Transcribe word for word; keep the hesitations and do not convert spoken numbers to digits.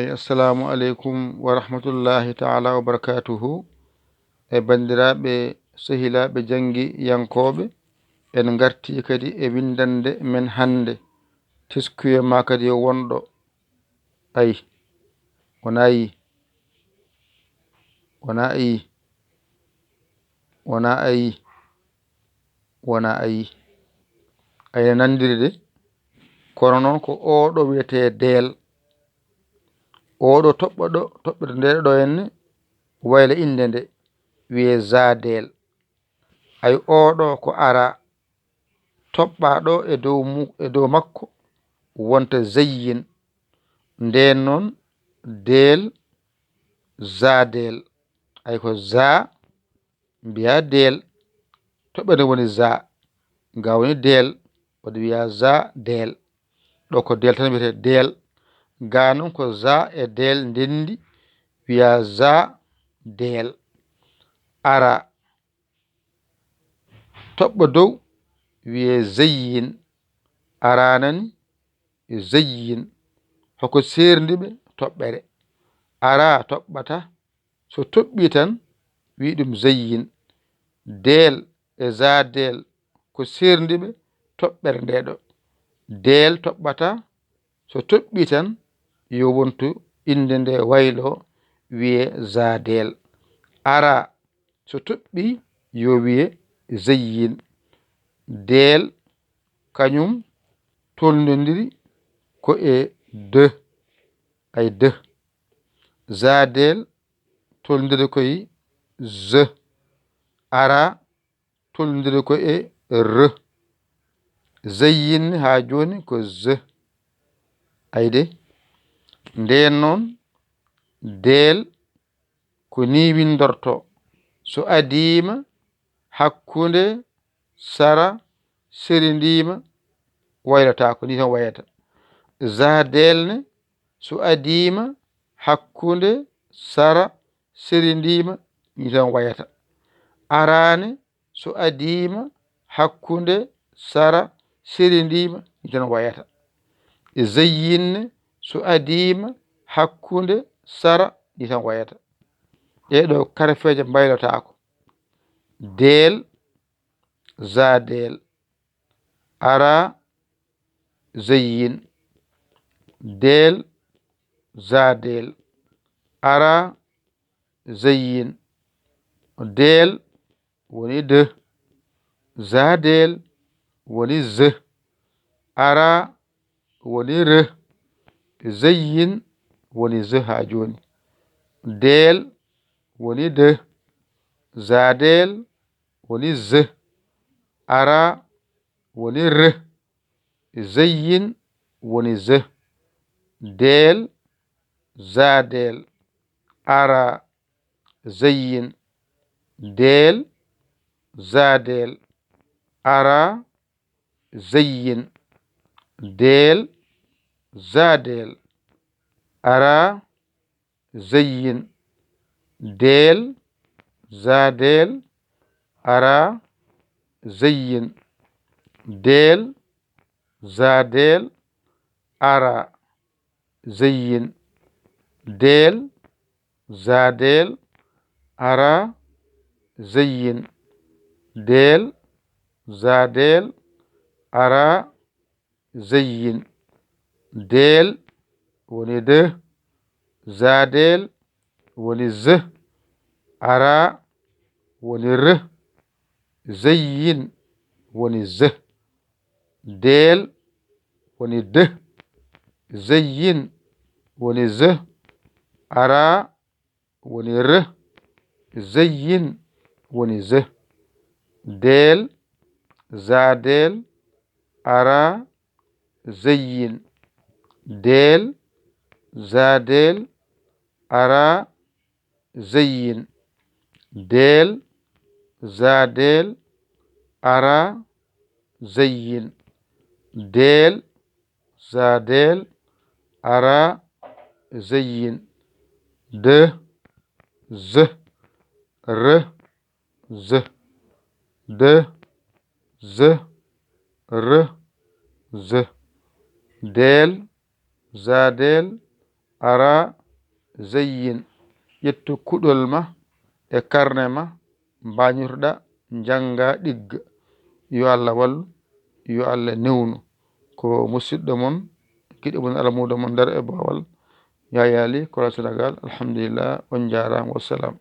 Assalamu aleykum wa rahmatullahi taala wa barakatuhu. E banndiraaɓe, sehilaaɓe janngi yankooɓe, en ngartii kadi e winndannde men hannde. Teskuye maa kadi yo wonɗo. Ayi, wona ayi, wona ayi, wona ayi, wona ayi. Ayna nanndiri de, kono noon ko oo ɗo wiyetee deel. Oo ɗo toɓɓa ɗo, toɓɓere nde ɗo henne, wayla innde nde, wiyee Zadeel. Ay oo ɗo ko ara, toɓɓa ɗo e dow mu-, e dow makko, wonta zayyin. Ndeen noon, deel, Zadeel. Ay ko za, mbiya deel. Toɓɓere nde woni za. Ga woni deel, waɗi wiya za deel. Ɗo ko deel tan wiyetee deel. Ga noon ko za e deel ndenndi, wiya za deel. Ara, toɓɓa dow, wiyee zayyin. Ara nani, zayyin. Hoko seerndi ɓe toɓɓere. Ara toɓɓata, so toɓɓii tan, wiyi ɗum zayyin. Deel e za deel ko seerndi ɓe toɓɓere nde ɗo. Deel toɓɓata, so toɓɓii tan, yo wontu innde nde waylo, wiyee za deel. Ara, so toɓɓii, yo wiyee zayyin. Deel, kañum, tolnondiri ko e de, ay de. Za deel, tolnondiri ko e z. Ara, tolnondiri ko e r. Zayyin haa jooni ko z. Ay de. Ndeen noon, deel ko nii winndortoo. So adiima, hakkunde, sara, serindiima, waylataa ko nii tan wayata. Za deel ne, so adiima, hakkunde, sara, serindiima, nii tan wayata. Ara ne, so adiima, hakkunde, sara, serindiima, nii tan wayata. E zayyin ne, so adiima, hakkunde, sara, nii tan wayata. Ɗee ɗo karfeeje mbaylotaako. Deel, za deel. Ara, zayyin. Deel, za deel. Ara, zayyin. Deel woni de. Za deel woni z. Ara woni r. Zayyin woni z haa jooni. Deel woni de. Za deel woni z. Ara woni r. Zayyin woni z. Deel, za deel. Ara, zayyin. Deel, za deel. Ara, zayyin. Deel, za deel. Ara, zayyin. Deel, za deel. Ara, zayyin. Deel, za deel. Ara, zayyin. Deel, za deel. Ara, zayyin. Deel, za deel. Ara, zayyin. Deel woni de. Za deel woni z. Ara woni r. Zayyin woni z. Deel woni de. Zayyin woni z. Ara woni r. Zayyin woni z. Deel, za deel. Ara, zayyin. Deel, za deel. Ara, zayyin. Deel, za deel. Ara, zayyin. Deel, za deel. Ara, zayyin. De, z, r, z. De, z, r, z. Deel, za deel. Ara, zayyin, ƴettu kuɗol ma e karne ma, mbañorɗa, njannga, ɗigga. Yo Allah wallu, yo Allah newnu. Ko musiɗɗo mon, giɗo mon, almuudo mon, Ndar e Boowal, Yaayaali, Kora Senegaal. Alhamdulillah, on njaaraama, wassalam.